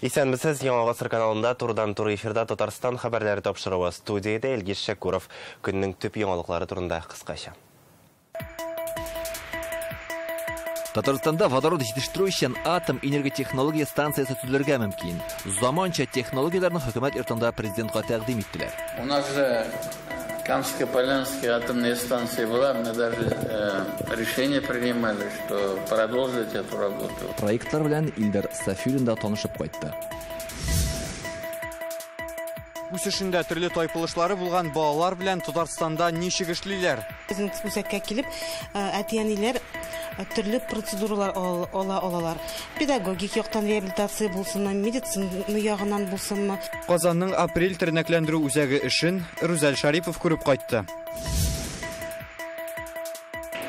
Исәнмесез, Яңа Гасыр каналында турыдан-туры эфирда Татарстан хәбәрләре тапшыруы. Студиядә Илгиз Шәкуров. Көннең төп яңалыклары турында кыскача. Татарстанда водород җитештерү өчен атом энерготехнология станциясе төзелергә мөмкин. Заманча технологияләрне хөкүмәт йортында президентка тәкъдим иттеләр. У нас же Камско-Полянская атомная станция была, мы даже решение принимали, что продолжить эту работу. Проектлар белән Илдар Сафиуллин да танышып кайтты. Үсешендә төрле тайпылышлары булган балалар белән Татарстанда ничек эшлиләр? Безнең үзәккә килеп, әти-әниләр төрле процедуралар ала алалар. Педагогик яктан реабилитация булсынмы, медицина ягыннан булсынмы. Казанның апрель тернәкләндерү үзәге эшен Рүзәл Шарипов күреп кайтты.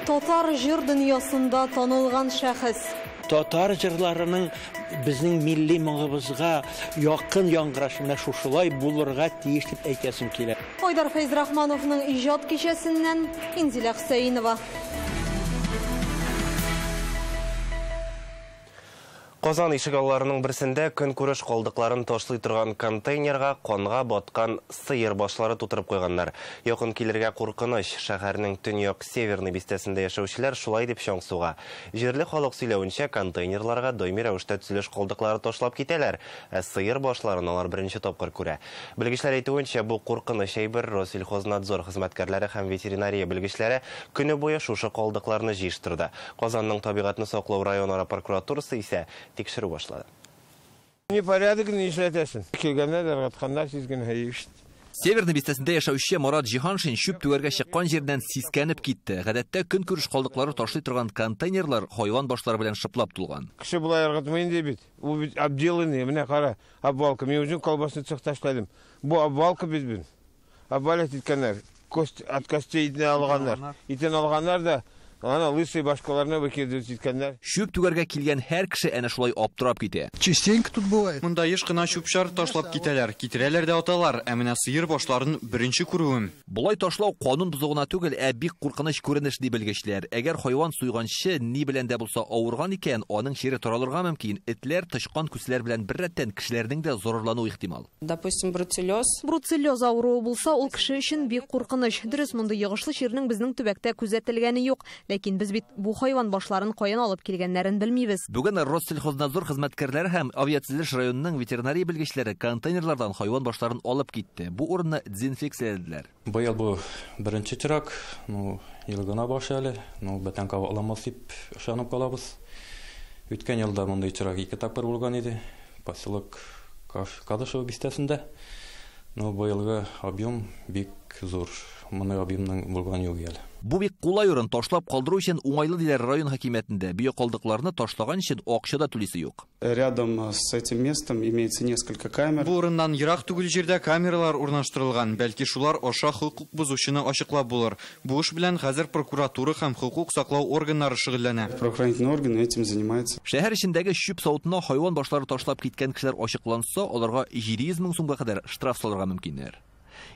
Татар җыр дөньясында танылган шәхес. Татар җырларының безнең милли моңыбызга якын яңгырашы менә шушылай булырга тиеш дип әйтәсем килә. Айдар Фәйзрахмановның иҗат кичәсеннән Инзилә Хөсәенова. Казан ишегалларының берсендә көнкүреш калдыкларын ташлый торган контейнерга канга баткан сыер башлары тутырып куйганнар. Якын килергә куркыныч. Шәһәрнең төньяк Северный бистәсендә яшәүчеләр шулай дип чаң суга. Җирле халык сөйләвенчә, контейнерларга даими рәвештә төзелеш калдыклары ташлап китәләр, ә сыер башларын алар беренче тапкыр күрә. Белгечләр әйтүенчә, бу куркыныч әйбер. Россельхознадзор хезмәткәрләре һәм ветеринария белгечләре көне буе шушы калдыкларны җыештырды. Казанның табигатьне саклау районара прокуратурасы исә тикшерү башлады. Непорядок не эшләтәсең. Килгәннәр, ыргытканнар, сизгән һәйшт. Северный бистәсендә яшәүче Марат Җиһаншин чүп түгәргә чыккан җирдән сискәнеп китте. Гадәттә көнкүреш калдыклары ташлый торган контейнерлар хайван башлары белән шыплап тулган. Кеше болай ыргытмый инде бит. Ул бит обделанный, менә кара, обвалка. Мин үзем колбасны цехта эшләдем. Бу обвалка бит бит. Обвалять иткәннәр. Кость от костей итен алганнар. Итен алганнар да ана лысый башкаларны выкидывать иткәннәр. Чүп түгәргә килгән һәр кеше әнә шулай аптырап китә. Частенько тут бывает. Монда еш кына чүп-чар ташлап китәләр, китерәләр дә аталар. Ә менә сыер башларын беренче күрүем. Болай ташлау канун бозу гына түгел, ә бик куркыныч күренеш ди белгечләр. Әгәр хайван суйганчы ни белән дә булса авырган икән, аның чире таралырга мөмкин. Этләр, тычкан, күселәр белән беррәттән кешеләрнең дә зарарлануы ихтимал. Допустим, бруцеллез. Бруцеллез авыруы булса, ул кеше өчен бик куркыныч. Дөрес, мондый йогышлы чирнең безнең төбәктә күзәтелгәне юк. Ләкин без бит бу хайван башларын каян алып килгәннәрен белмибез. Бүген Россельхознадзор хезмәткәрләре һәм авиатөзелеш районының ветеринария белгечләре контейнерлардан хайван башларын алып китте. Бу урынны дезинфекцияләделәр. Быел бу беренче теракт, ну, ел гына башы әле, ну, бөтен кабатламас дип ышанып калабыз. Үткән елда мондый теракт ике тапкыр булган иде. Поселок Кадышево бистәсендә. Ну, быелгы объем бик зур. Моны объемның булган юк әле. Бу бик кулай урын, ташлап калдыру өчен уңайлы диләр район хакимиятендә. Биокалдыкларны ташлаган өчен акча да түлисе юк. Рядом с этим местом имеется несколько камер. Бу урыннан ерак түгел җирдә камералар урнаштырылган. Бәлки шулар аша хокук бозучыны ачыклап булыр. Бу эш белән хәзер прокуратура һәм хокук саклау органнары шөгыльләнә. Правоохранительные органы этим занимаются. Шәһәр эчендәге чүп савытына хайван башлары ташлап киткән кешеләр ачыкланса, аларга 700 мең сумга кадәр штраф салырга мөмкиннәр.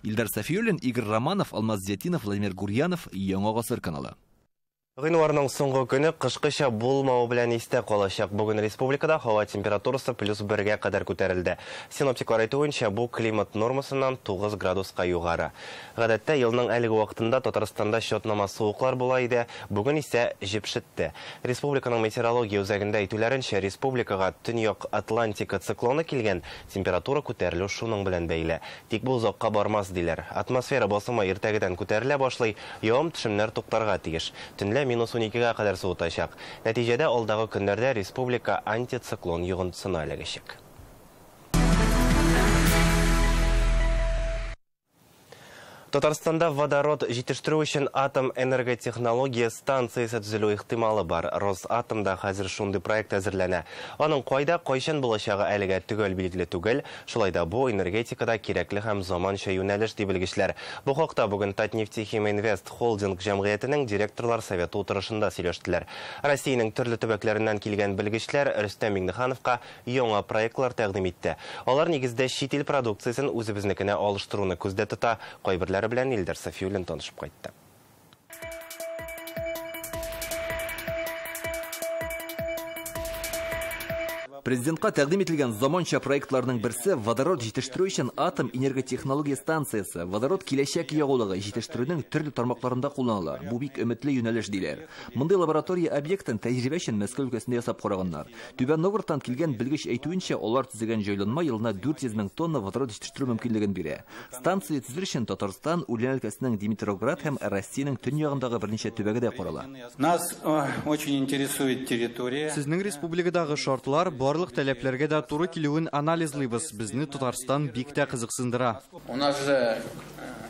Илдар Сафиуллин, Игорь Романов, Алмаз Зятинов, Владимир Гурьянов, Яңа Гасыр каналы. Гыйнварның соңгы көне кышкыча булмавы белән истә калачак. Бүген республикада һава температурасы +1-гә кадәр күтәрелде. Синоптиклар әйтүенчә, бу климат нормасыннан 9 градуска югары. Гадәттә елның әлеге вакытында Татарстанда чатнама суыклар була иде, бүген исә җепшетте. Республиканың метеорология үзәгендә әйтүләренчә, республикага Төньяк Атлантика циклоны килгән, температура күтәрелү шуның белән бәйле. Тик бу озакка бармас диләр. Атмосфера басымы иртәгедән күтәрелә башлый, явым-төшемнәр туктарга тиеш. Төнлә -12-гә кадәр суытачак. Нәтиҗәдә алдагы көннәрдә республика антициклон йогынтысына эләгәчәк. Татарстанда водород җитештерү өчен атом энерготехнология станциясе төзелү ихтималы бар. Росатомда хәзер шундый проект әзерләнә. Аның кайда, кайчан булачагы әлегә төгәл билгеле түгел. Шулай да бу энергетикада кирәкле һәм заманча юнәлеш ди белгечләр. Бу хакта бүген Татнефтехиминвест холдинг җәмгыятенең директорлар советы утырышында сөйләштеләр. Россиянең төрле төбәкләреннән килгән белгечләр Рөстәм Миңнехановка яңа проектлар тәкъдим итте. Алар нигездә чит ил продукциясен үзебезнекенә алыштыруны күздә тота. Кайберләре белән Илдар Сафиуллин танышып кайтты. Президентка тәкъдим ителгән заманча проектларның берсе водород җитештерү өчен атом энерготехнология станциясе. Водород киләчәк ягулыгы җитештерүнең төрле тармакларында кулланыла. Бу бик өметле юнәлеш диләр. Мондый лаборатория объектын тәҗрибә өчен Мәскәү өлкәсендә ясап караганнар. Түбән Новгородтан килгән белгеч әйтүенчә, алар төзегән җайланма елына 400 мең тонна водород җитештерү мөмкинлеген бирә. Станция төзер өчен Татарстан, Ульян өлкәсенең Димитровград һәм Россиянең төньягындагы берничә төбәге дә карала. Нас очень интересует территория. Сезнең республикадагы шартлар барлык таләпләргә дә туры килүен анализлыйбыз. Безне Татарстан бик тә кызыксындыра. У нас же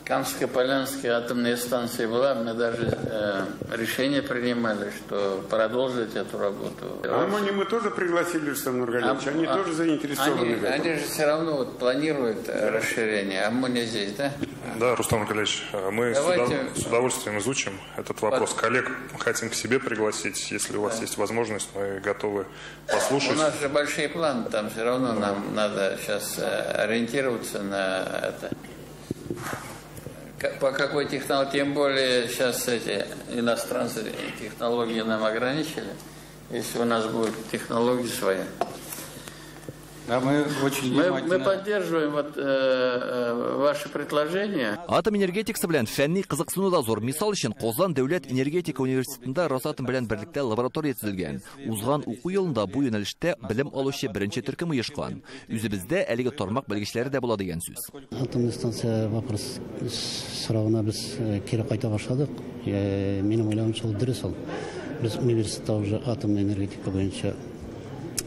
Камско-Полянская атомная станция была, мы даже решение принимали, что продолжить эту работу. Аммоний мы тоже пригласили, Рустам Нургалиевич, они тоже заинтересованы в этом. Они же все равно вот планируют расширение. Аммония здесь, да? Да, Рустам Нургалиевич, мы с удовольствием изучим этот вопрос. Коллег хотим к себе пригласить, если у вас есть возможность, мы готовы послушать. У нас же большие планы, там все равно нам надо сейчас ориентироваться на это. По какой технологии, тем более сейчас эти иностранцы технологии нам ограничили. Если у нас будут технологии свои. Да, мы очень мы поддерживаем вот, ваше предложение. Атом энергетикасы белән фәнни кызыксыну да зур. Мисал өчен, Казан дәүләт энергетика университетында Росатом белән берлектә лаборатория төзелгән. Узган уку елында бу юнәлештә белем алучы беренче төркем оешкан. Үзебездә әлеге тармак белгечләре дә була дигән сүз. Атомный станция вопрос соравына без кире кайта башладык. Минем уйлавымча, ул дөрес ул. Без университетта уже атомный энергетика буенча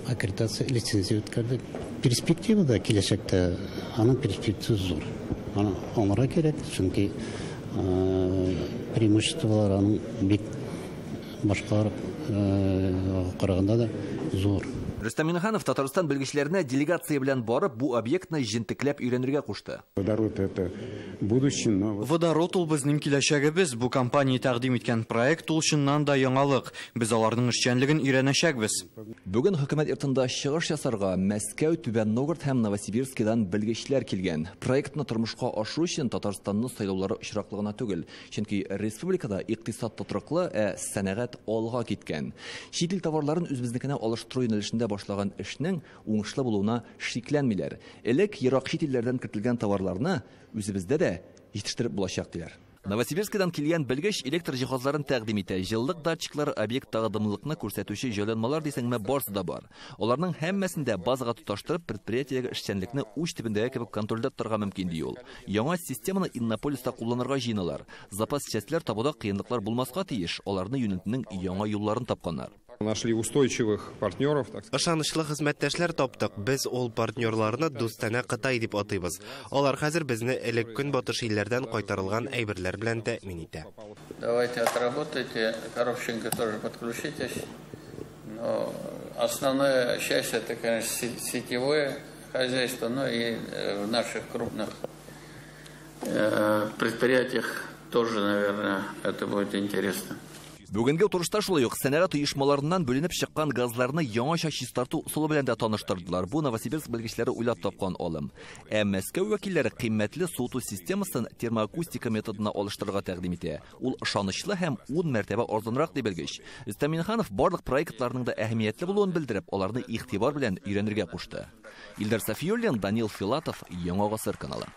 аккредитация, лицензия үткәрдек. Перспектива да киләчәктә, аның перспективасы зур. Аны аңларга кирәк, чөнки преимуществолар аның бик башкалар караганда да зур. Рөстәм Миңнеханов Татарстан белгечләренә делегация белән барып, бу объектны җентекләп өйрәнергә кушты. Водород это будущее, но Водород ул безнең киләчәгебез. Бу компания тәкъдим иткән проект ул чыннан да яңалык. Без аларның эшчәнлеген өйрәнәчәкбез. Бүген хөкүмәт йортында чыгыш ясарга Мәскәү, Түбән Новгород һәм Новосибирскидан белгечләр килгән. Проектны тормышка ашыру өчен Татарстанны сайлаулары очраклы гына түгел. Чөнки республикада икътисад тотрыклы, ә сәнәгать алга киткән. Чит ил товарларын үзебезнекенә алыштыру юнәлешендә башлаган эшнең уңышлы булуына шикләнмиләр. Элек ерак чит илләрдән кертелгән товарларны үзебездә дә җитештереп булачак диләр. Новосибирскидан килгән белгеч электр җиһазларын тәкъдим итә. Җылылык датчиклары, объекттагы дымлылыкны күрсәтүче җайланмалар дисәңме, барсы да бар. Аларның һәммәсен дә базага тоташтырып, предприятиедәге эшчәнлекне уч төбендәге кебек контрольдә тотарга мөмкин ди ул. Яңа системаны Иннополиста кулланырга җыеналар. Запас частьләр табуда кыенлыклар булмаска тиеш. Аларны юнәтүнең яңа юлларын тапканнар. Нашли устойчивых партнеров. Ышанычлы хезмәттәшләр таптык. Без ул партнерларны дустанә Кытай дип атыйбыз. Алар хәзер безне элек көнбатыш илләрдән кайтарылган әйберләр белән тәэмин итә. Давайте отработайте, Коробченко тоже подключитесь. Но основная часть это, конечно, сетевое хозяйство, но и в наших крупных предприятиях тоже, наверное, это будет интересно. Бүгенге утырышта шулай ук сәнәгать оешмаларыннан бүленеп чыккан газларны яңача чистарту ысулы белән дә таныштырдылар. Бу Новосибирск белгечләре уйлап тапкан алым. Ә Мәскәү вәкилләре кыйммәтле суыту системасын термоакустика методына алыштырырга тәкъдим итә. Ул ышанычлы һәм 10 мәртәбә арзанрак ди белгеч. Рөстәм Миңнеханов барлык проектларның да әһәмиятле булуын белдереп, аларны игътибар белән өйрәнергә кушты. Илдар Сафиуллин, Данил Филатов, Яңа Гасыр каналы.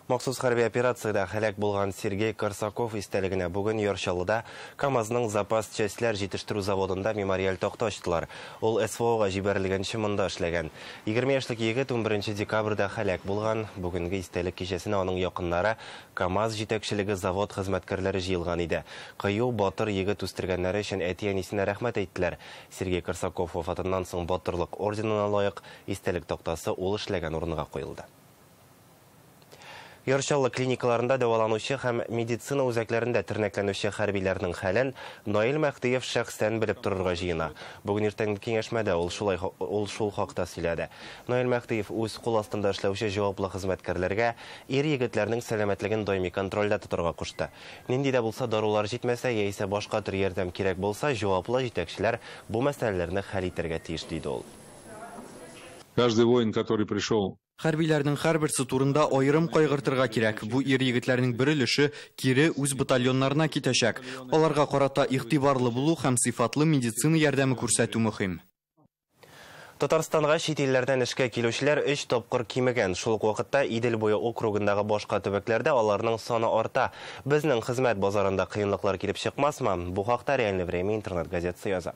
Махсус хәрби операциядә һәлак булган Сергей Корсаков истәлегенә бүген Яр Чаллыда КАМАЗның запас частьләр җитештерү заводында мемориаль такта ачтылар. Ул СВОга җибәрелгәнче монда эшләгән. 20 яшьлек егет 11 декабрьдә һәлак булган. Бүгенге истәлек кичәсенә аның якыннары, КАМАЗ җитәкчелеге, завод хезмәткәрләре җыелган иде. Кыю батыр егет үстергәннәре өчен әти-әнисенә рәхмәт әйттеләр. Сергей Корсаков вафатыннан соң батырлык орденына лаек истәлек тактасы ул эшләгән урынга куелды. Яр Чаллы клиникаларында дәваланучы һәм медицина үзәкләрендә тернәкләнүче хәрбиләрнең хәлен Наил Мәһдиев шәхсән белеп торырга җыена. Бүген иртәнге киңәшмәдә ул шул хакта сөйләде. Наил Мәһдиев үз кул астында эшләүче җаваплы хезмәткәрләргә ир-егетләрнең сәламәтлеген даими контрольдә тотарга кушты. Нинди дә булса дарулар җитмәсә яисә башка төр ярдәм кирәк булса, җаваплы җитәкчеләр бу мәсьәләләрне хәл итәргә тиеш, диде ул. Каждый воин, который пришел. Хәрбиләрнең һәрберсе турында аерым кайгыртырга кирәк. Бу ир-егетләрнең бер өлеше кире үз батальоннарына китәчәк. Аларга карата игътибарлы булу һәм сыйфатлы медицина ярдәме күрсәтү мөһим. Татарстанга чит илләрдән эшкә килүчеләр 3 тапкыр кимегән. Шул ук вакытта Идел буе округындагы башка төбәкләрдә аларның саны арта. Безнең хезмәт базарында кыенлыклар килеп чыкмасмы? Бу хакта «Реальное время» интернет-газетасы яза.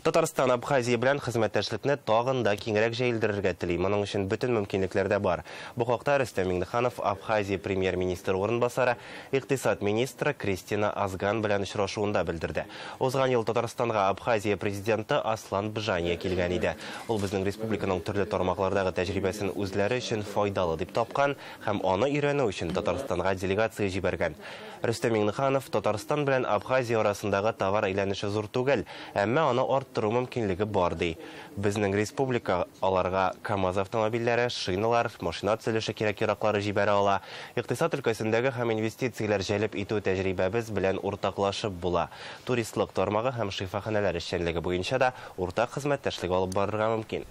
Татарстан Абхазия белән хезмәттәшлекне тагын да киңрәк җәелдерергә тели. Моның өчен бөтен мөмкинлекләр дә бар. Бу хакта Рөстәм Миңнеханов Абхазия премьер-министры урынбасары, икътисад министры Кристина Азган белән очрашуында белдерде. Узган ел Татарстанга Абхазия президенты Аслан Бжания килгән иде. Ул безнең республиканың төрле тармаклардагы тәҗрибәсен үзләре өчен файдалы дип тапкан һәм аны өйрәнү өчен Татарстанга делегация җибәргән. Рөстәм Миңнеханов Татарстан белән Абхазия арасындагы товар әйләнеше зур түгел, әмма аны арттыру мөмкинлеге бар ди. Безнең республика аларга КАМАЗ автомобильләре, шиналар, машина төзелеше кирәк-яраклары җибәрә ала. Икътисад өлкәсендәге һәм инвестицияләр җәлеп итү тәҗрибәбез белән уртаклашып була. Туристлык тармагы һәм шифаханәләр эшчәнлеге буенча да уртак хезмәттәшлек алып барырга мөмкин.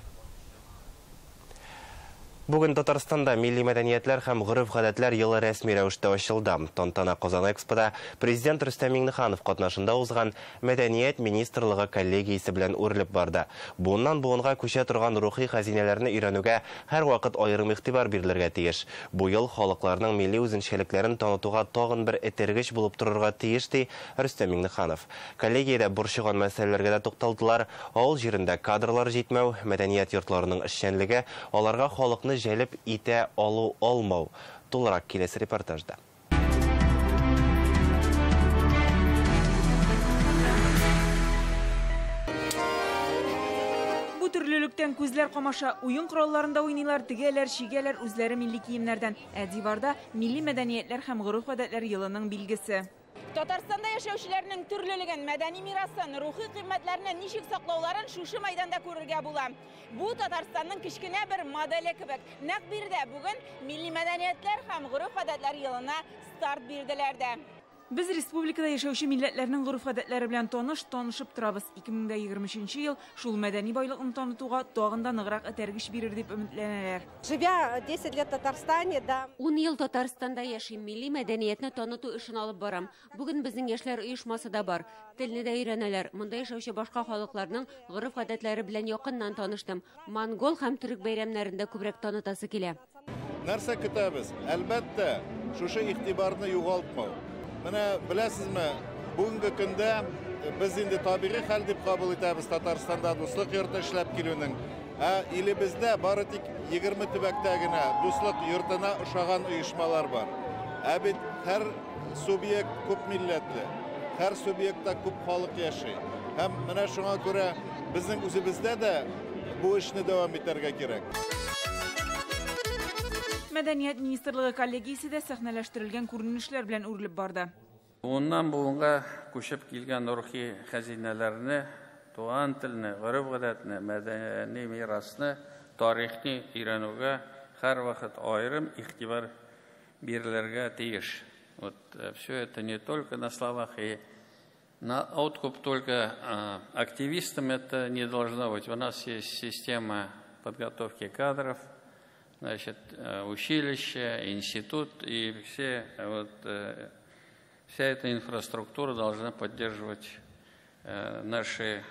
Бүген Татарстанда милли мәдәниятләр һәм гореф-гадәтләр елы рәсми рәвештә ачылды. Тантана Казан Экспода президент Рөстәм Миңнеханов катнашында узган Мәдәният министрлыгы коллегиясе белән үрелеп барды. Буыннан буынга күчә торган рухи хәзинәләрне өйрәнүгә һәрвакыт аерым игътибар бирелергә тиеш. Бу ел халыкларның милли үзенчәлекләрен танытуга тагын бер этәргеч булып торырга тиеш, ди Рөстәм Миңнеханов. Коллегиядә борчыган мәсьәләләргә дә тукталдылар. Авыл җирендә кадрлар җитмәү, мәдәният йортларының эшчәнлеге, аларга халыкны җәлеп итә алу алмау. Тулырак киләсе репортажда. Бу төрлелектән күзләр камаша. Уен коралларында уйныйлар, тегәләр, чигәләр үзләре милли киемнәрдән. Ә диварда милли мәдәниятләр һәм гореф-гадәтләр елының билгесе. Татарстанда яшәүчеләрнең төрлелеген, мәдәни мирасын, рухи кыйммәтләрне ничек саклауларын шушы майданда күрергә була. Бу Татарстанның кечкенә бер моделе кебек. Нәкъ биредә бүген милли мәдәниятләр һәм гореф-гадәтләр елына старт бирделәр дә. Без республикада яшәүче милләтләрнең гореф-гадәтләре белән танышып торабыз. 2023 ел шул мәдәни байлыкны танытуга тагын да ныграк этәргеч бирер дип өметләнәләр. Живя 10 лет в Татарстане, да. 10 ел Татарстанда яшим, милли мәдәниятне таныту эшен алып барам. Бүген безнең яшьләр оешмасы да бар. Телне дә өйрәнәләр. Монда яшәүче башка халыкларның гореф-гадәтләре белән якыннан таныштым. Монгол һәм төрек бәйрәмнәрендә күбрәк танытасы килә. Нәрсә көтәбез? Әлбәттә, шушы игътибарны югалтмау. Менә беләсезме, бүгенге көндә без инде табигый хәл дип кабул итәбез Татарстанда дуслык йорты эшләп килүнең. Ә илебездә бары тик 20 төбәктә генә дуслык йортына ошаган оешмалар бар. Ә бит һәр субъект күп милләтле, һәр субъектта күп халык яши. Һәм менә шуңа күрә безнең үзебездә дә бу эшне дәвам итәргә кирәк. Мәдәният министрлыгы коллегиясе дә сәхнәләштерелгән күренешләр белән үрелеп барды. Буыннан буынга күчеп килгән рухи хәзинәләрне, туган телне, гореф-гадәтне, мәдәни мирасны, тарихны өйрәнүгә һәрвакыт аерым игътибар бирелергә тиеш. Вот все это не только на словах и на откуп только активистам это не должно быть. У нас есть система подготовки кадров, значит, училище, институт и все, вот, вся эта инфраструктура должна поддерживать наши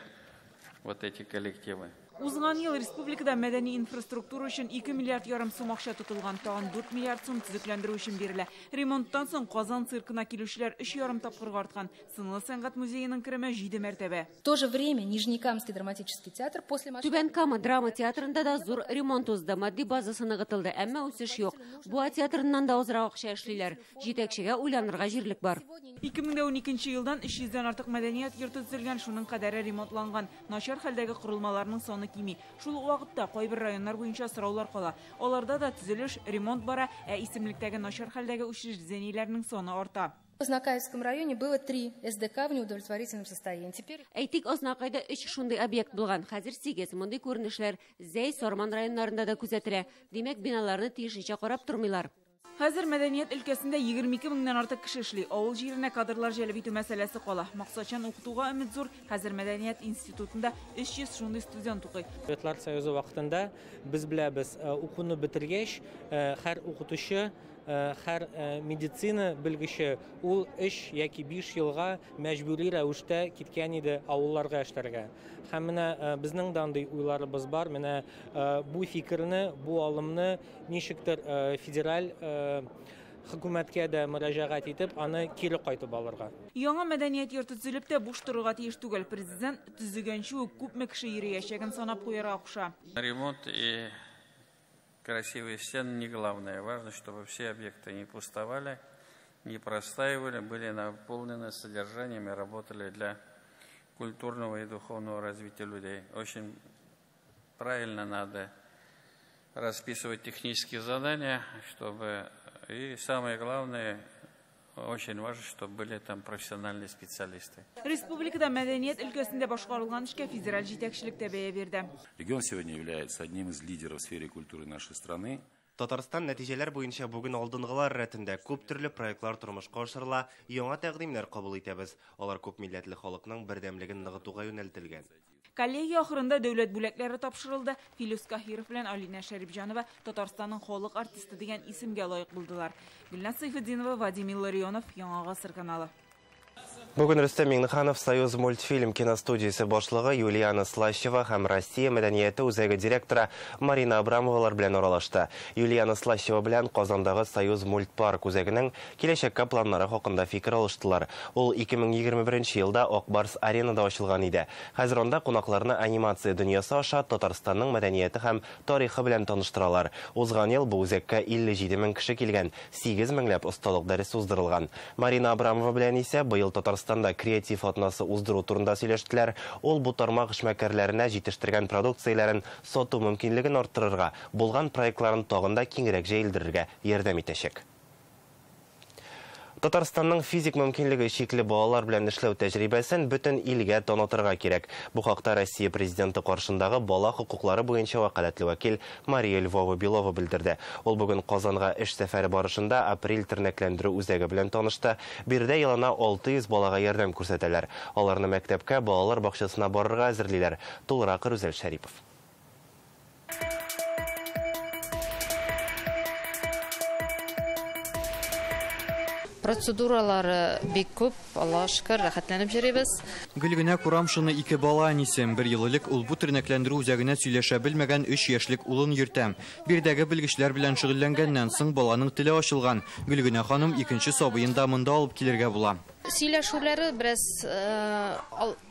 вот эти коллективы. Узган ел республикада мәдәни инфраструктура өчен 2,5 миллиард сум акча тотылган, тагын 4 миллиард сум төзекләндерү өчен бирелә. Ремонттан соң Казан циркына килүчеләр 3,5 тапкырга арткан. Сынлы сәнгать музееның кереме 7 мәртәбә. В то же время Нижнекамский драматический театр после Түбән Кама драма театрында да зур ремонт узды. Матди базасы ныгытылды, әмма үсеш юк. Буа театрыннан да азрак акча эшлиләр. Җитәкчегә уйланырга җирлек бар. 2012 елдан 300дән артык мәдәният йорты төзелгән, шуның кадәре ремонтланган. Начар хәлдәге корылмаларның саны кими. Шул ук вакытта кайбер районнар буенча сораулар кала. Аларда да төзелеш, ремонт бара, ә исемлектәге начар хәлдәге учреждениеләрнең саны арта. В Азнакаевском районе было 3 СДК в неудовлетворительном состоянии. Теперь Әйтик, Азнакайда 3 шундый объект булган. Хәзер 8. Мондый күренешләр Зәй, Сарман районнарында да күзәтелә. Димәк, биналарны тиешенчә карап тормыйлар. Хәзер мәдәният өлкәсендә 22 меңнән артык кеше эшли. Авыл җиренә кадрлар җәлеп итү мәсьәләсе кала. Максатчан укытуга өмет зур. Хәзер мәдәният институтында 300 шундый студент укый. Советлар Союзы вакытында без беләбез, укуны бетергәч, һәр укытучы һәр медицина белгече ул 3 яки 5 елга мәҗбүри рәвештә киткән иде авылларга эшләргә. Һәм менә безнең дә андый уйларыбыз бар. Менә бу фикерне, бу алымны ничектер федераль хөкүмәткә дә мөрәҗәгать итеп, аны кире кайтып алырга. Яңа мәдәният йорты төзелеп тә буш торырга тиеш түгел. Президент төзегәнче үк күпме кеше йөриячәген санап куярга куша. Ремонт и красивые стены не главное. Важно, чтобы все объекты не пустовали, не простаивали, были наполнены содержанием и работали для культурного и духовного развития людей. Очень правильно надо расписывать технические задания, чтобы... И самое главное, очень важно, чтобы были там профессиональные специалисты. Республикада мәдәният өлкәсендә башкарылган эшкә федераль җитәкчелек тә бәя бирде. Регион сегодня является одним из лидеров в сфере культуры нашей страны. Татарстан нәтиҗәләр буенча бүген алдынгылар рәтендә. Күп төрле проектлар тормышка ашырыла, яңа тәкъдимнәр кабул итәбез. Алар күп милләтле халыкның бердәмлеген ныгытуга юнәлтелгән. Коллегия ахырында дәүләт бүләкләре тапшырылды. Филүс Каһиров белән Алина Шәрипҗанова Татарстанның халык артисты дигән исемгә лаек булдылар. Гөлназ Сайфетдинова, Вадим Илларионов, Яңа Гасыр каналы. Бүген Рөстәм Миңнеханов Союз мультфильм киностудиясе башлыгы Юлиана Слащева һәм Россия мәдәнияте үзәге директоры Марина Абрамовалар белән аралашты. Юлиана Слащева белән Казандагы Союз мультпарк үзәгенең киләчәккә планнары хакында фикер алыштылар. Ул 2021 елда Ак Барс аренада ачылган иде. Хәзер анда кунакларны анимация дөньясы аша Татарстанның мәдәнияте һәм тарихы белән таныштыралар. Узган ел бу үзәккә 57 мең кеше килгән, 8 меңләп осталык дәресе уздырылган. Марина Абрамова белән исә быел Татарстанда креатив атнасы уздыру турында сөйләштеләр. Ул бу тармак эшмәкәрләренә җитештергән продукцияләрен сату мөмкинлеген арттырырга, булган проектларын тагын да киңрәк җәелдерергә ярдәм итәчәк. Татарстанның физик мөмкинлеге чикле балалар белән эшләү тәҗрибәсен бөтен илгә танытырга кирәк. Бу хакта Россия президенты каршындагы бала хокуклары буенча вәкаләтле вәкил Мария Львова-Белова белдерде. Ул бүген Казанга эш сәфәре барышында апрель тернәкләндерү үзәге белән танышты. Биредә елына 600 балага ярдәм күрсәтәләр. Аларны мәктәпкә, балалар бакчасына барырга әзерлиләр. Тулырак Рүзәл Шәрипов. Процедуралары бик күп, Аллаһ шөкер, рәхәтләнеп йөрибез. Гөлгенә Курамшина ике бала әнисе. Бер ел элек ул бу тернәкләндерү үзәгенә сөйләшә белмәгән 3 яшьлек улын йөртә. Биредәге белгечләр белән шөгыльләнгәннән соң баланың теле ачылган. Гөлгенә ханым икенче сабыен да монда алып килергә була. Сөйләшүләре бераз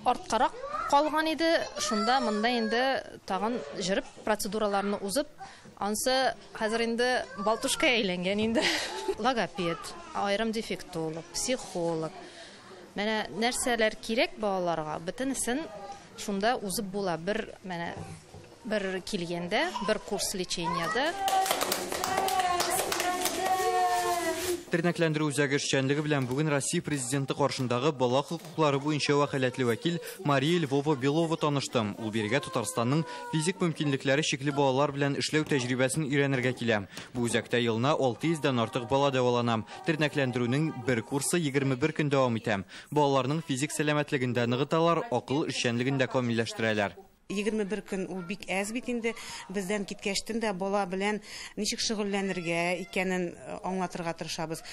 арткарак калган иде. Шунда монда инде тагын җырып процедураларны узып, ансы хәзер инде балтушка әйләнгән инде. Логопед, аерым дефектолог, психолог. Менә нәрсәләр кирәк балаларга, бөтенесен шунда узып була. Бер менә бер килгәндә, бер курс лечениедә. Тернәкләндерү үзәге эшчәнлеге белән бүген Россия президенты каршындагы бала хокуклары буенча вәкаләтле вәкил Мария Львова-Белова танышты. Ул бирегә Татарстанның физик мөмкинлекләре чикле балалар белән эшләү тәҗрибәсен өйрәнергә килә. Бу үзәктә елына 600дән артык бала дәвалана. Тернәкләндерүнең бер курсы 21 көн дәвам итә. Балаларның физик сәламәтлеген дә ныгыталар, акыл эшчәнлеген дә камилләштерәләр. 21 көн ул бик әз бит инде. Бездән киткәчтен дә бала белән ничек шөгыльләнергә икәнен аңлатырга тырышабыз.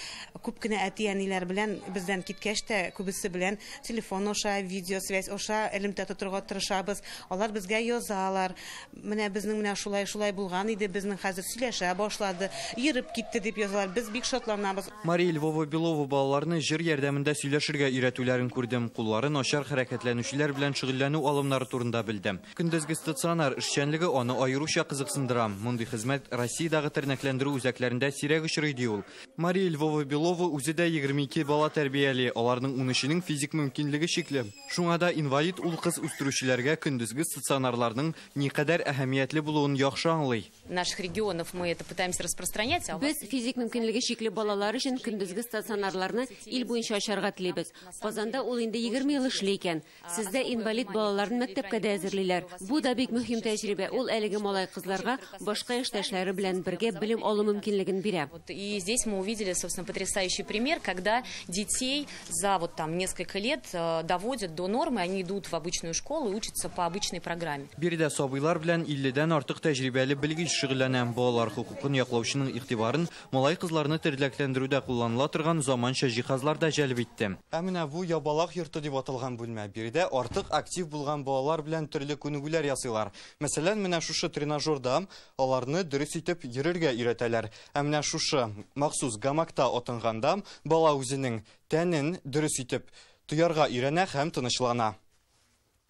Күп кенә әти-әниләр белән бездән киткәч тә күбесе белән телефон аша, видеосвязь аша элемтә тотырга тырышабыз. Алар безгә язалар. Менә безнең менә шулай-шулай булган иде, безнең хәзер сөйләшә башлады, йөреп китте дип язалар. Без бик шатланабыз. Мария Львова-Белова балаларны җыр ярдәмендә сөйләшергә өйрәтүләрен күрдем. Куллары начар хәрәкәтләнүчеләр белән шөгыльләнү алымнары турында белдем. Көндезге стационар эшчәнлеге аны аеруча кызыксындыра. Мондый хезмәт Россиядәге тернәкләндерү үзәкләрендә сирәк очрый, ди ул. Мария Львова-Белова үзе дә 22 бала тәрбияли, аларның 13-нең физик мөмкинлеге чикле. Шуңа да инвалид ул кыз үстерүчеләргә көндезге стационарларның никадәр әһәмиятле булуын яхшы аңлый. Наших регионов мы это пытаемся распространять. Без физик мөмкинлеге чикле балалар өчен көндезге стационарларны ил буенча ачарга телибез. Казанда ул инде 20 ел эшли икән. Сездә инвалид балаларны мәктәпкә дә әзерлиләр. килделәр. Бу да бик мөһим тәҗрибә. Ул әлеге малай-кызларга башка яшьтәшләре белән бергә белем алу мөмкинлеген бирә. И здесь мы увидели, собственно, потрясающий пример, когда детей за вот там несколько лет доводят до нормы, они идут в обычную школу и учатся по обычной программе. Биредә сабыйлар белән 50-дән артык тәҗрибәле белгеч шөгыльләнә. Балалар хокукын яклаучының игътибарын малай-кызларны тернәкләндерүдә кулланыла торган заманча җиһазлар да җәлеп итте. Ә менә бу ябалак йорты дип аталган бүлмә. Биредә артык актив булган балалар белән төрле күнегүләр ясыйлар. Мәсәлән, менә шушы тренажерда аларны дөрес итеп йөрергә өйрәтәләр. Ә менә шушы махсус гамакта атынганда бала үзенең тәнен дөрес итеп тоярга өйрәнә һәм тынычлана.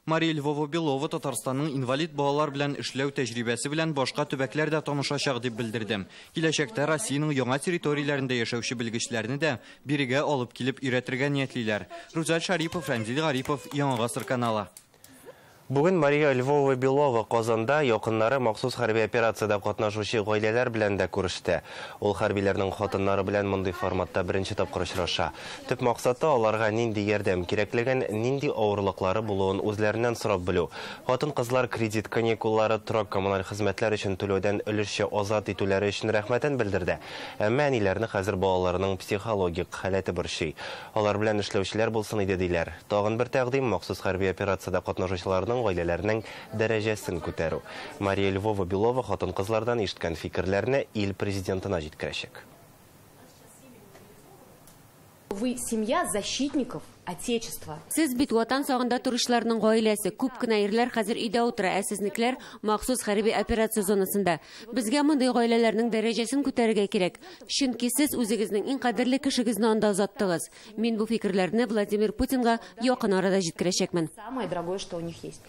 Мария Львова-Белова Татарстанның инвалид балалар белән эшләү тәҗрибәсе белән башка төбәкләрдә танышачак дип белдерде. Киләчәктә Россиянең яңа территорияләрендә яшәүче белгечләрне дә бирегә алып килеп өйрәтергә ниятлиләр. Рузаль Шарипов, Рәмзил Гарипов, Яңа Гасыр каналы. Бүген Мария Львова-Белова Казанда якыннары махсус хәрби операциядә катнашучы гаиләләр белән дә күреште. Ул хәрбиләрнең хатыннары белән мондый форматта беренче тапкыр очраша. Төп максаты аларга нинди ярдәм кирәклеген, нинди авырлыклары булуын үзләреннән сорап белү. Хатын-кызлар кредит каникуллары, торак коммуналь хезмәтләр өчен түләүдән өлешчә азат итүләре өчен рәхмәтен белдерде. Әмма әниләрне хәзер балаларының психологик халәте борчый. Алар белән эшләүчеләр булсын иде диләр. Тагын бер тәкъдим махсус хәрби операциядә катнашучыларның гаиләләренең дәрәҗәсен күтәрү. Мария Львова-Белова хатын-кызлардан ишеткән фикерләрне ил президентына җиткерәчәк. Вы семья защитников Отечества. Сез бит Ватан сагында торучыларның гаиләсе. Күп кенә ирләр хәзер өйдә утыра, ә сезнекеләр махсус хәрби операция зонасында. Безгә мондый гаиләләрнең дәрәҗәсен күтәрергә кирәк. Чөнки сез үзегезнең иң кадерле кешегезне анда озаттыгыз. Мин бу фикерләрне Владимир Путинга якын арада җиткерәчәкмен. Самое дорогое, что у них есть.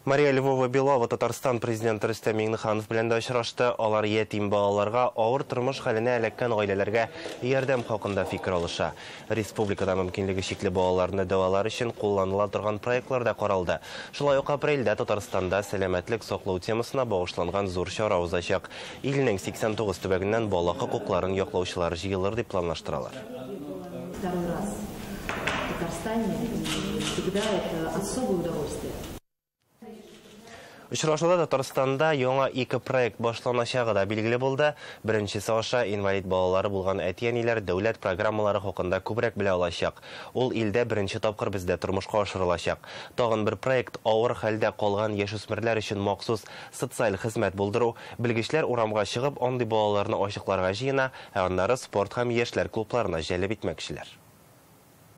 Мария Львова-Белова Татарстан президенты Рөстәм Миңнеханов белән дә очрашты. Алар ятим балаларга, авыр тормыш хәленә эләккән гаиләләргә ярдәм хакында фикер алыша. Республикада мөмкинлеге чикле балаларны дәвалар өчен кулланыла торган проектлар да каралды. Шулай ук апрельдә Татарстанда сәламәтлек саклау темасына багышланган зур чара узачак. Илнең 89 төбәгеннән бала хокукларын яклаучылар җыелыр дип планлаштыралар. Второй раз в Татарстане всегда это особое удовольствие. Очрашуда Татарстанда яңа ике проект башланачагы да билгеле булды. Беренчесе аша инвалид балалары булган әти-әниләр дәүләт программалары хакында күбрәк белә алачак. Ул илдә беренче тапкыр бездә тормышка ашырылачак. Тагын бер проект авыр хәлдә калган яшүсмерләр өчен махсус социаль хезмәт булдыру. Белгечләр урамга чыгып, андый балаларны ачыкларга җыена, ә аннары спорт һәм яшьләр клубларына җәлеп итмәкчеләр.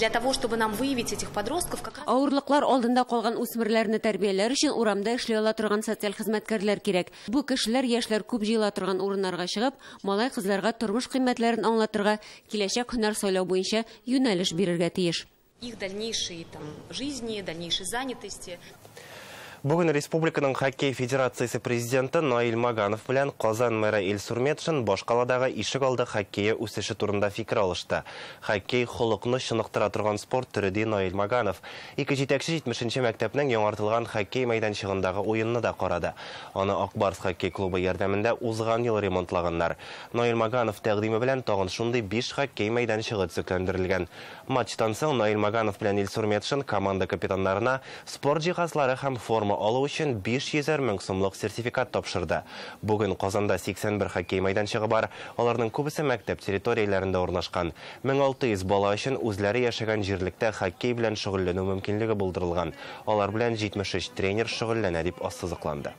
Для того, чтобы нам выявить этих подростков, как раз... Авырлыклар алдында калган үсмерләрне тәрбияләр өчен урамда эшли ала торган социаль хезмәткәрләр кирәк. Бу кешеләр яшьләр күп җыела торган урыннарга чыгып, малай-кызларга тормыш кыйммәтләрен аңлатырга, киләчәк һөнәр сайлау буенча юнәлеш бирергә тиеш. Их дальнейшей там жизни, дальнейшей занятости. Бүген Республиканың хоккей федерациясе президенты Наил Маганов белән Казан мэры Илсур Метшин башкаладагы ишек алды хоккее үсеше турында фикер алышты. Хоккей холыкны чыныктыра торган спорт төре ди Наил Маганов. Ике җитәкче 70-нче мәктәпнең яңартылган хоккей мәйданчыгындагы уенны да карады. Аны Ак Барс хоккей клубы ярдәмендә узган ел ремонтлаганнар. Наил Маганов тәкъдиме белән тагын шундый 5 хоккей мәйданчыгы төзекләндерелгән. Матчтан соң Наил Маганов белән Илсур Метшин команда капитаннарына спорт җиһазлары һәм форма алу өчен 500 мең сумлык сертификат тапшырды. Бүген Казанда 81 хоккей мәйданчыгы бар. Аларның күбесе мәктәп территорияләрендә урнашкан. 1600 бала өчен үзләре яшәгән җирлектә хоккей белән шөгыльләнү мөмкинлеге булдырылган. Алар белән 73 тренер шөгыльләнә дип ассызыкланды.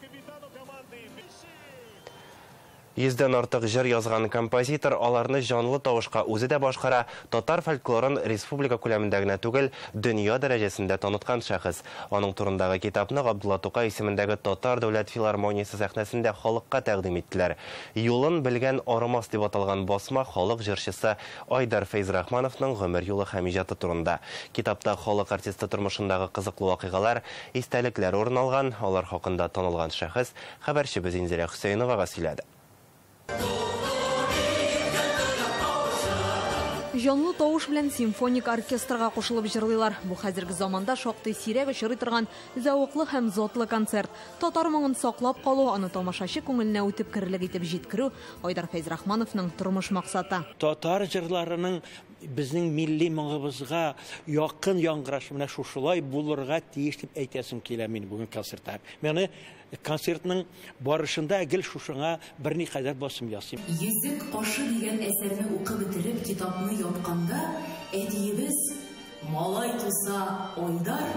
Йөздән артык җыр язган композитор аларны җанлы тавышка үзе дә башкара, татар фольклорын республика күләмендә генә түгел, дөнья дәрәҗәсендә таныткан шәхес. Аның турындагы китапны Габдулла Тукай исемендәге Татар дәүләт филармониясе сәхнәсендә халыкка тәкъдим иттеләр. Юлын белгән арымас дип аталган басма халык җырчысы Айдар Фәйзрахмановның гомер юлы һәм иҗаты турында. Китапта халык артисты тормышындагы кызыклы вакыйгалар, истәлекләр урын алган, алар хакында танылган шәхес хәбәрчебез Инзилә Хөсәеновага сөйләде. Җанлы тавыш белән симфоник оркестрга кушылып җырлыйлар. Бу хәзерге заманда шактый сирәк очрый торган зәвыклы һәм затлы концерт. Татар моңын саклап калу, аны тамашачы күңеленә үтеп керерлек итеп җиткерү Айдар Фәйзрахмановның тормыш максаты. Татар җырларының Безнең милли моңыбызга якын яңгыраш менә шушылай булырга тиеш дип әйтәсем килә мин бүген концертта. Мен концертның барышында гел шушыңа берникадәр басым ясыйм. Йөзек кашы дигән әсәрне укып бетереп китапны япканда, әтиебез малай туса Айдар,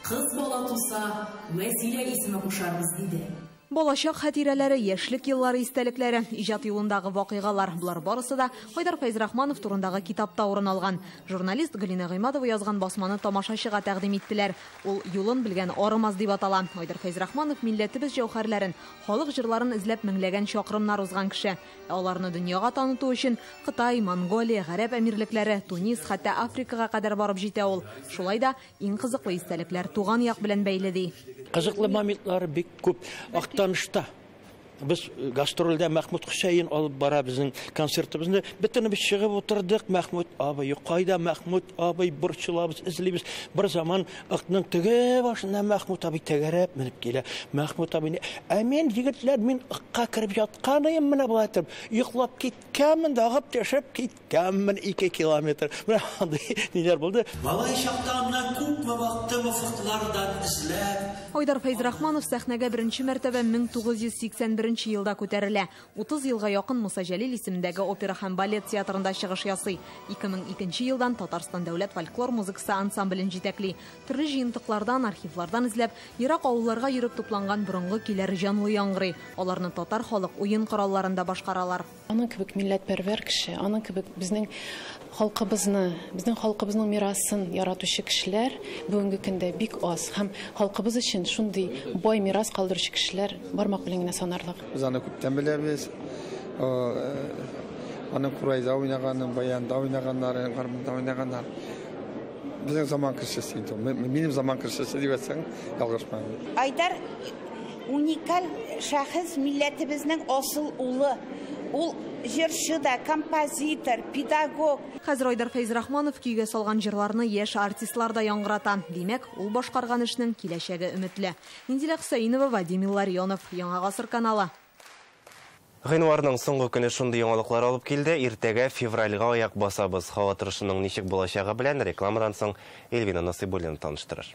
кыз бала туса Вәсилә исеме кушарбыз диде. Балачак хатирәләре, яшьлек еллары истәлекләре, иҗат юлындагы вакыйгалар – болар барысы да Айдар Фәйзрахманов турындагы китапта урын алган. Журналист Галина Гыймадова язган басманы тамашачыга тәкъдим иттеләр. Ул «Юлын белгән арымаз» дип атала. Айдар Фәйзрахманов милләтебез җәүһәрләрен, халык җырларын эзләп меңләгән чакрымнар узган кеше. Аларны дөньяга таныту өчен Кытай, Монголия, Гарәп Әмирлекләре, Тунис, хәтта Африкага кадәр барып җитә ул. Шулай да иң кызыклы истәлекләр туган як белән бәйле ди. Кызыклы моментлары бик күп. Актанышта без гастрольдә Мәхмүт Хөсәен алып бара безнең концертыбызны. Бөтенебез чыгып утырдык. Мәхмүт абый, кайда Мәхмүт абый, борчылабыз, эзлибез. Бер заман Акның теге башына Мәхмүт абый тәгәрәп менеп килә. Мәхмүт абый, ә мин, егетләр, мин Акка кереп ятканым менә болай итеп, йоклап киткәнмен, дагып төшеп киткәнмен 2 километр. Менә андый ниләр булды. Малай чакта аннан күпме вакытым офыклардан эзләп. Айдар Фәйзрахманов сәхнәгә беренче мәртәбә 1981 елда күтәрелә. 30 елга якын Муса Җәлил исемендәге опера һәм балет театрында чыгыш ясый. 2002 елдан Татарстан дәүләт фольклор музыкасы ансамблен җитәкли. Төрле җыентыклардан, архивлардан эзләп, ерак авылларга йөреп тупланган борынгы көйләр җанлы яңгырый. Аларны татар халык уен коралларында башкаралар. Аның кебек милләтпәрвәр кеше, аның кебек безнең халкыбызны, безнең халкыбызның мирасын яратучы кешеләр бүгенге көндә бик аз һәм халкыбыз өчен шундый бай мирас калдыручы кешеләр бармак белән генә санарлык. Без аны күптән беләбез. Аның курайда уйнаганын, баянда уйнаганнарын, гармунда уйнаганнар. Безнең заман кешесе инде. Минем заман кешесе дип әйтсәң, ялгышмам. Айдар уникаль шәхес, милләтебезнең асыл улы. Ул җырчы да, композитор, педагог. Хәзер Айдар Фәйзрахманов көйгә салган җырларны яшь артистлар да яңгырата. Димәк, ул башкарган эшнең киләчәге өметле. Инзилә Хөсәинова, Вадим Илларионов, Яңа Гасыр каналы. Гыйнварның соңгы көне шундый яңалыклар алып килде. Иртәгә февральгә аяк басабыз. Һава торышының ничек булачагы белән рекламадан соң Эльвина Насыйбуллина таныштырыр.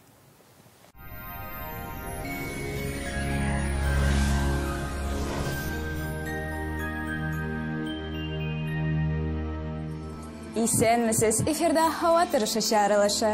Исәнмесез, эфирда һава торышы чыгарылышы.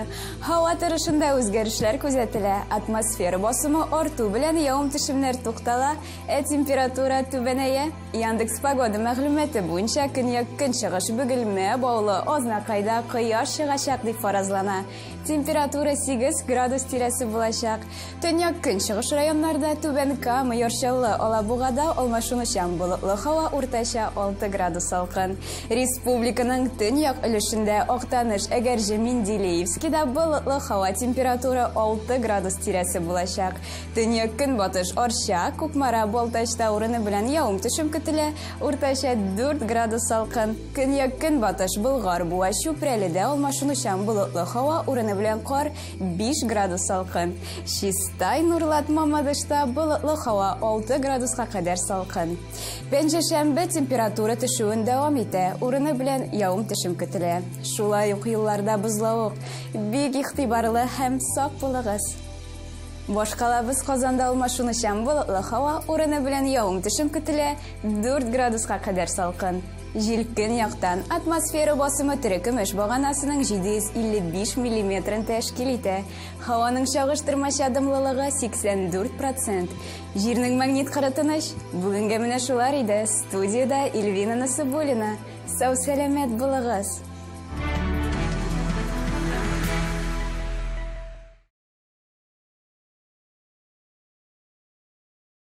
Һава торышында үзгәрешләр күзәтелә. Атмосфера басымы арту белән явым-төшемнәр туктала, ә температура түбәнәя. Яндекс Погода мәгълүматы буенча көньяк-көнчыгыш Бөгелмә, Баулы, Азнакайда кояш чыгачак дип фаразлана. Температура 8 градус тирәсе булачак. Төньяк-көнчыгыш районнарда Түбән Кама, Яр Чаллы, Алабугада алмашынучан болытлы һава, уртача 6 градус салкын. Республиканың төньяк өлешендә Актаныш, Әгерҗе, Менделеевскида болытлы һава, температура 6 градус тирәсе булачак. Төньяк-көнбатыш Арча, Кукмара, Балтачта урыны белән явым-төшем көтелә, уртача 4 градус салкын. Көньяк-көнбатыш Болгар, Буа, Чүпрәледә алмашынучан болытлы һава, урыны белән кар 5 градус салкын. Чистай, Нурлат, Мамадышта болытлы һава 6 градуска кадәр салкын. Пәнҗешәмбе температура төшүен дәвам итә, урыны белән явым-төшем көтелә. Шулай ук юлларда бозлавык. Бик игътибарлы һәм сак булыгыз. Башкалабыз Казанда алмашынучан болытлы һава, урыны белән явым-төшем көтелә, 4 градуска кадәр салкын. Җил көньяктан, атмосфера басымы терекөмеш баганасының 755 миллиметрын тәшкил итә. Һаваның чагыштырмача дымлылыгы 84%. Җирнең магнит кыры тыныч. Бүгенгә менә шулар иде. Студиядә Эльвина Насыбуллина. Сау-сәламәт булыгыз.